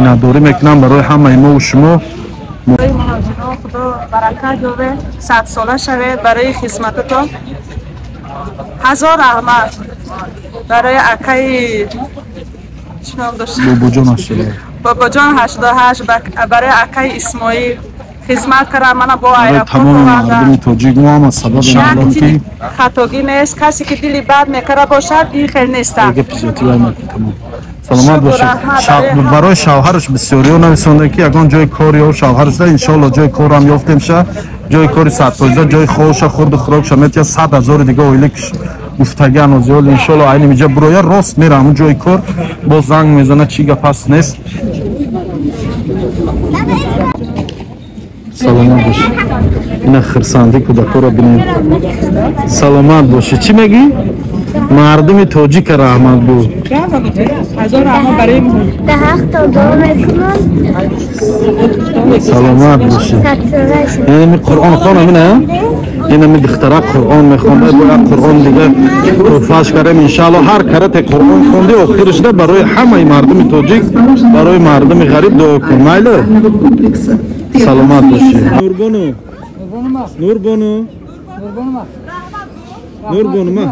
Миннатдорӣ мекунам барои ҳамаи мо ва шумо. Барои муҳоҷирон Худо баракат ёбе, 100 сола шавед барои хизмататон. Ҳазор раҳмат барои акаи чӣ ном дошт? Бобоҷон 88. Бобоҷон 88, барои акаи Исмоил хизмат кардам, мана бо барои аэропорт тамоми овардам. Мардуми тоҷик мо ҳам аз сабаби Як мардум ки дили хатогӣ нест, касе ки дили бад мекарда бошад, ин хел нестам. Дига пизиотӣ тамом. Саломат Шукр, бошед. раҳмат барои ҳама. Барои шавҳараш бисёриҳо нависонда, ки ягон ҷои кор ё шавҳараш да, иншоалло, ҷои корам ёфтем ша, ҷои кори 100%, ҷои хобша, хурду хӯрокша метия, 100 000 дига оила гуфтаги анозиёл, иншоалло, айни миҷа буроя, рост мера ҳамун ҷои кор, боз занг мезана, чӣ гап ҳаст, нест. Саломат бошед. Ина хирсандӣ кӯдакҳоро бинед. Саломат бошед. Чӣ мегӣ? Мардуми тоҷика раҳмат гӯ. Ҳазор раҳмат барои Даҳақто дуо мекунам. Саломат бошед. 100 сола шавед. Инами Қуръон хонам, ина инами духтара Қуръон мехонда, бо як Қуръон дига тӯҳфааш кардем. Иншаалло, ҳар карате Қуръон хонди, охирашда барои ҳамаи мардуми тоҷик, барои мардуми ғариб дуо кун, майле? Саломат бошед. Нурбону, Нурбону, Нурбону, ма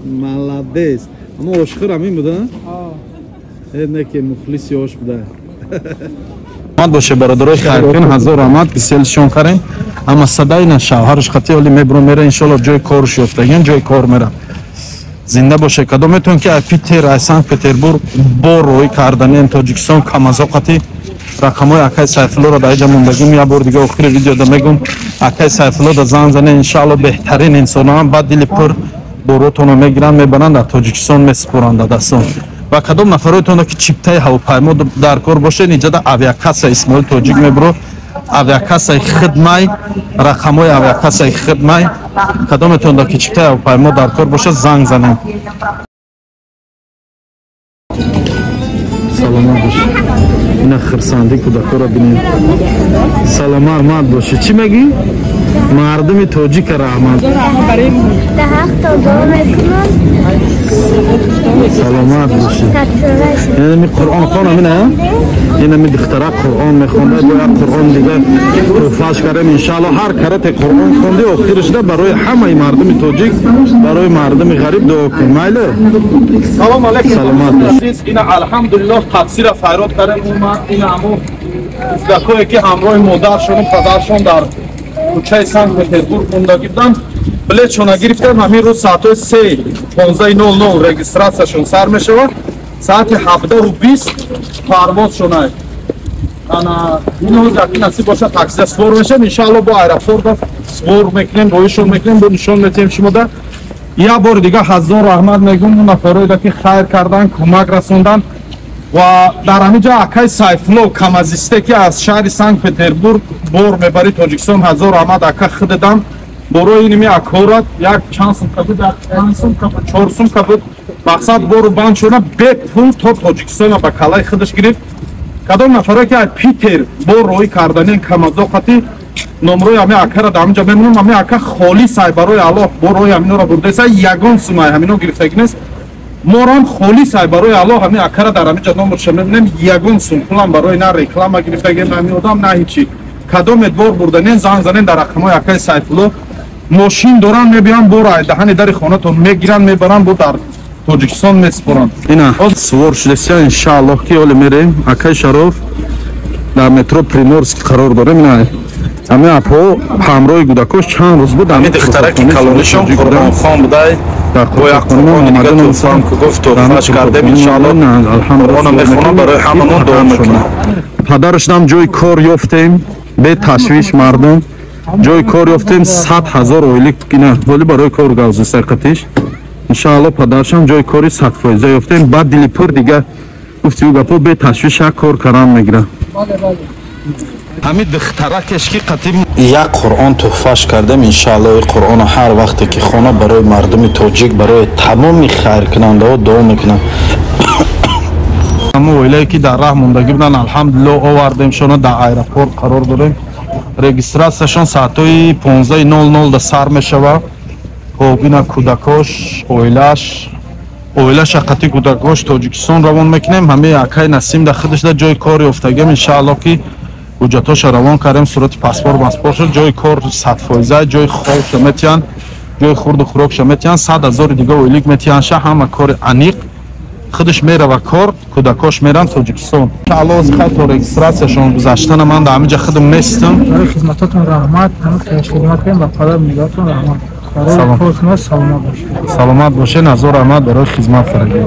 молодец. Ама ошхӯр ҳамин буда, не ки мухлиси ош буда. Раҳмат боше, бародарои хайркун, ҳазор раҳмат, ки селшон карем. Ама садаи на шавҳараш хати оли мебро мера, иншоалло, ҷои корш ёфтагиан, ҷои кор мера. Зинда боше. Кадом метавон ки ай Питер, ай Санкт Петербург бо роҳӣ карданем Тоҷикистон камазоқати, рақамҳои акаи Сайфуллоро дар иҷа мондагим. Як бор дига охири видеода мегум: акаи Сайфулло да занг зане, иншоалло, беҳтарин инсоноам, баъд дили пур боротонро мегиранд, мебаранд, дар Тоҷикистон месупоранд дастон. Ва кадом нафароятонро ки чиптаи ҳавопаймо дар кор бошед, иҷада авиакассаи Исмоил Тоҷик мебуро, авиакассаи хидмай, рақамҳои авиакассаи хидмай. Кадометонро ки чиптаи ҳавопаймо дар кор бошад, занг занед. Саломат бошед. Ина хирсандӣ кӯдакҳоро бинед. Саломат бошед. Чӣ мегӣ? Мардуми тоҷика раҳмат. Даҳақто дуо мекунам. Саломат бошед. 100 сола шавед. Инами Қуръон хонам, ина инами духтара Қуръон мехонда, бо як Қуръон дига тӯҳфааш кардем. Иншаалло, ҳар карате Қуръон хонди, охирашда барои ҳамаи мардуми тоҷик, барои мардуми ғариб дуо кун, майле? Салом алейкум. Саломат бошед. Ина алҳамдулиллоҳ, таксира файрод кардем, омад. Ина ҳамо кӯдакое ки ҳамроҳи модаршону падаршон дар кӯчаи Санкт Петербург мондагӣ буданд, билетшона гирифтем. Ҳамин рӯз соатҳои се 15:00 регистратсияшон сар мешавад, соати 17:20 парвозшона. Ана иноз яки насиб бошад, таксида свор мешавем, иншаалло, бо аэропорта свор мекунем, роишон мекунем, бо нишон метиҳем шумода. Як бори дига ҳазор раҳмат мегӯм он нафароеда ки хайр кардан, кӯмак расондан. Ва дар ҳамин ҷо акаи Сайфулло камазисте, ки аз шаҳри Санкт Петербург бор мебари Тоҷикистон, ҳазор раҳмат, ака, хидадам борои иними акҳорат. Як чанд сумка буд, як панҷ сумка буд, чор сумка буд, мақсад бору банд шуда, бепул то Тоҷикистона ба калаи худаш гирифт. Кадом нафаре ки аз Питер бор роҳӣ карданен камазоқати, номрои ҳами акара дар ҳаминҷа мемонам. Ҳами ака холис ай барои Аллоҳ бо роҳи ҳаминора бурдаеса, ягон сумай ҳамино гирифтагӣ нест. Морам холис ай барои Аллоҳ ҳами акара дар ҳаминҷа номерша мебинем. Ягон сум пулам барои на реклама гирифтагӣ, на ҳамин одам, на ҳичи. Кадомет бор бурданен, занг занен дар рақамҳои акаи Сайфулло. Мошин доран, мебиён, бор ай даҳани дари хонатон мегиранд, мебаранд, бо дар Тоҷикистон месупоранд. Ина сувор шудесия, иншааллоҳ, ки оле мерем. Акаи Шароф, дар метро Приморск қарор дорем. Ина ҳамин апҳо ҳамроҳи кӯдакош чанд рӯз буд. Ҳамин духтараки калонишон қуръонхон будай, бо як қуръони дига тӯҳфаам ки гуфт, тӯҳфааш кардем. Иншаалло, қуръона мехонам, барои ҳамамон дуо мекунам. Падарашдам ҷои кор ёфтем, бе ташвиш мардум, ҷои кор ёфтем, 100 000 ойлик. Ина ҳоли барои кор гавзиста қатиш. Иншаалло, падарашам ҷои кори 100% ёфтем, баъд дили пур дига гуфти ӯ гапо, бе ташвиш як кор карам мегирам. Ҳамин духтаракеш ки қатиб як қуръон тӯҳфаш кардем, иншаалло, ин қуръоно ҳар вақте ки хона, барои мардуми тоҷик, барои тамоми хайркунандаҳо дуо мекунам. Ҳамон оилае ки дар раҳ мондагӣ буданд, алҳамдулилло, овардемшона, дар аэропорт қарор дорем. Регистратсияшон соатҳои 15:00 да сар мешавад. Хоб, ина кӯдакош, оилааш. Оилаша қати кӯдакош Тоҷикистон равон мекунем. Ҳамаи акай Насим да худаш да ҷои кор ёфтагем. Иншаалло ки ҳуҷҷатоша равон кардем, сурати паспорт маспорт шуд, ҷои кор 100%, ҷои хобша метиҳанд, ҷои хурду хӯрокша метиҳанд, 100 000 дига ойлик метиҳанд ша. Ҳама кори аниқ, худаш мерава кор, кӯдакош меранд Тоҷикистон. Иншаалло, хай, то регистрацияшон гузаштана ман дар ҳамиҷа худам местам. Барои хизматотон раҳмат, ҳама хизмат кардем, ба падар модаратон раҳмат. Барои кортон саломат бошед. Саломат бошед, ҳазор раҳмат барои хизмат кардагӣ.